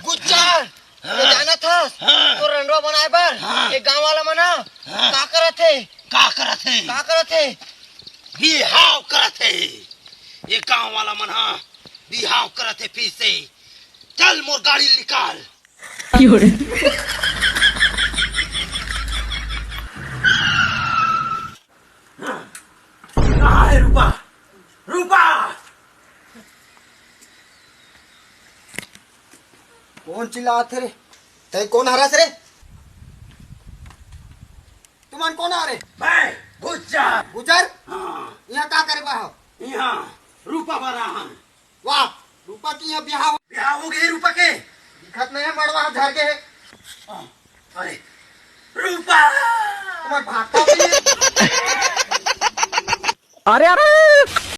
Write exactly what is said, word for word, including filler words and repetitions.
गुज्जर, ये जानत हस? हाँ। तो रंडवा बनाए बर हाँ। ये गांव वाला मन ह हाँ। का करत हे? का करत हे? का करत हे? बिहाव करत हे। ये गांव वाला मन ह बिहाव करत हे फिर से। चल मोर गाड़ी निकाल। कहाँ हे रूपा? रूपा! कोन चिल्लात हे रे? तैं कोन हरस रे? तुमन कोन आ रे? मैं गुज्जर। गुज्जर? हाँ। इहाँ का करे बर हव? इहाँ रूपा बर आए हन। वाह, रूपा के इहाँ बिहाव। बिहाव हो गे रूपा के। दिखत नहीं हे, मड़वा झर गे हे। अरे, रूपा! तुमन भागथव कइसे? अरे, अरे!